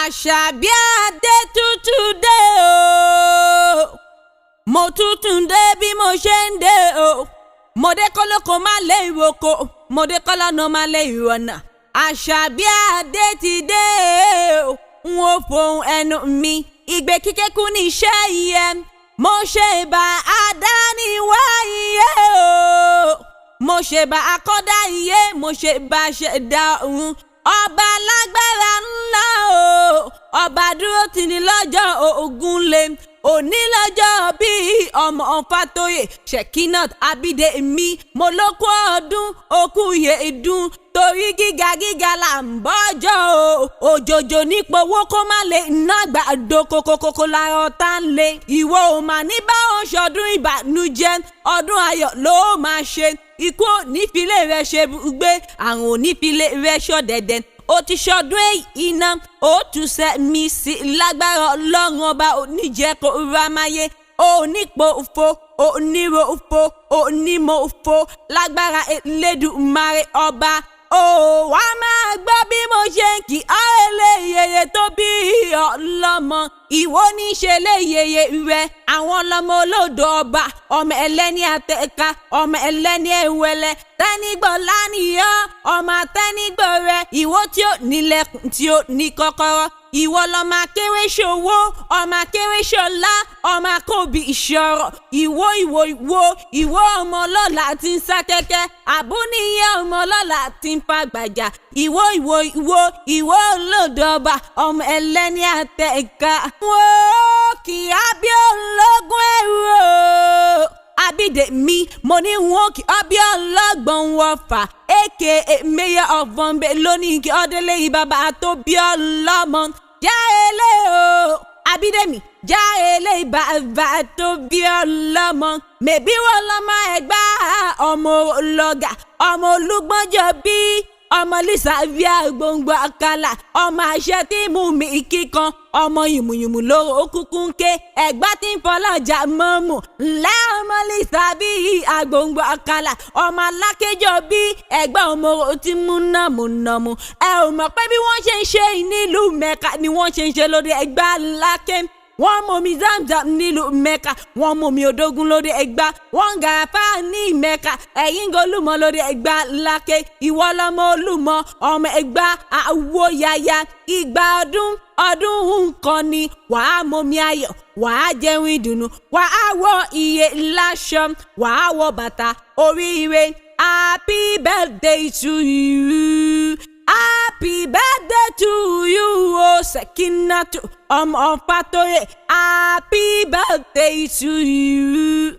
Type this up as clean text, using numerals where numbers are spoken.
Àṣàbí Adé tútù dé o, mo tútù dé bí mo ṣe ń dé o. Mo dé kólókó má lé ìrókò, mo dé kọ́lọ́nà má lé ìrọ̀nà. Àṣàbí Adé ti dé o, n ò fohùn ẹnu mi ìgbé kíkékù ní iṣẹ́ ìyẹn. Mo ṣe bá àdániwáyé o, mo ṣe bá akọ́dá iye, mo ṣe bá ṣẹ̀dá òun, ọba lágbára ńlá o, ọba dúró tì ní lọ́jọ́ ogun lé òní lọ́jọ́ bíi ọmọ Fátóyè Shekinat Abídèmí. Mo ló kú ọdún okú yẹ ìdún, torí gíga gíga là ń bọ́jọ́ o. Òjòjò nípò owó kó má lè ná gbàdo kókókókó lára ọ̀tá ń lé. Ìwọ ò mà ní báwọn ṣọdún ìbànújẹ́, ọdún ayọ̀ ló máa ṣe. Ikú ò ní filé rẹ ṣe gbé, àrùn ò ní filé rẹ ṣọ̀dẹ̀dẹ̀. Ó ti ṣọdún èyí iná, ó tún sẹ́mi sí lágbára Ọlọ́run ọba oníjẹ́ kó rámáyé. Onípòfo, oníròfo, onímòfo lágbára Elédùmarè ọba. Ó wá máa gbọ́ bí mo ṣe ń kí ọ́, eléyeye tó bí ọlọ́mọ. Ìwọ ní ṣe léyeye rẹ, àwọn ọlọ́mọ olódò ọba, ọmọ ẹlẹ́ni àtẹ̀ka, ọmọ ẹlẹ́ni ẹ̀wẹ̀lẹ̀ tẹ́nigbọ̀ lánìyàn, ọmọ àtẹnigbọ̀ rẹ. Ìwọ tí ó nílẹ̀kùn tí ó ní kọ́kọ́rọ́, ìwọ lọmọ akéwé ṣòwò, ọmọ akéwé ṣọlá, ọmọ akóbi ìṣọ̀rọ̀. Ìwọ ìwọ ìwọ ìwọ ọmọ ọlọ́lá tí ń sá kẹ́kẹ́ àbúníyẹ, ọmọ ọlọ́lá tí ń fa gbàjà. Ìwọ ìwọ ìwọ ìwọ olódò ọba, ọmọ ẹlẹ́ni àtẹ̀ka. Wọ́n kì í bí ológun ẹ̀rọ Abídèmí, mo ní wọn kì í bí ọlọ́gbọ̀n wọ̀fà, aka Mayor of Bombay, lónìí kí ọdẹlẹ yìí bàbá tó bí ọlọ́mọ. Já ele o, Abídèmí, já ele bàbá tó bí ọlọ́mọ. Mẹ̀bí wọn lọ́mọ ẹgbà, ọmọ ọlọ́gà, ọmọ olúgbọ́njọ bí ọmọ Lísàbíà gbòǹgbò àkàlà, ọmọ àṣẹ tí mú mi kíkan, ọmọ yìmùyìmù lóró òkùnkùn ń ké ẹ̀gbá tí ń fọlọ́jà mọ́mù ńlẹ́, ọmọ Lísàbí àgbòǹgbò àkàlà, ọmọ alákéjọ bí ẹ̀gbá, ọmọ tí mú nàmúnàmú. Ẹ ò mọ̀ pé bí wọ́n ṣe ń ṣe nílùú Mẹ́ka ni wọ́n ṣe ń ṣe lóde Ẹ̀gbá Lákẹ́. Wọ́n mú mi Zamzam nílùú Mẹ́ka, wọ́n mú mi odógún lóde Ẹ̀gbá, wọ́n ń gàràfà ní Mẹ́ka. Ẹ̀yìn Olúmọ lóde Ẹ̀gbá Lákẹ́. Ìwọ lọmọ Olúmọ, ọmọ Ẹ̀gbá àwòyàyà. Ìgbà ọdún ọdún nǹkan ni. Wàá momi ayọ̀, wàá jẹun ìdùnnú, wàá wọ iye láṣọ, wàá wọ bàtà oríire. Happy birthday to you, happy birthday to you o, Sekinatu ọmọ Fátóyè, happy birthday to you.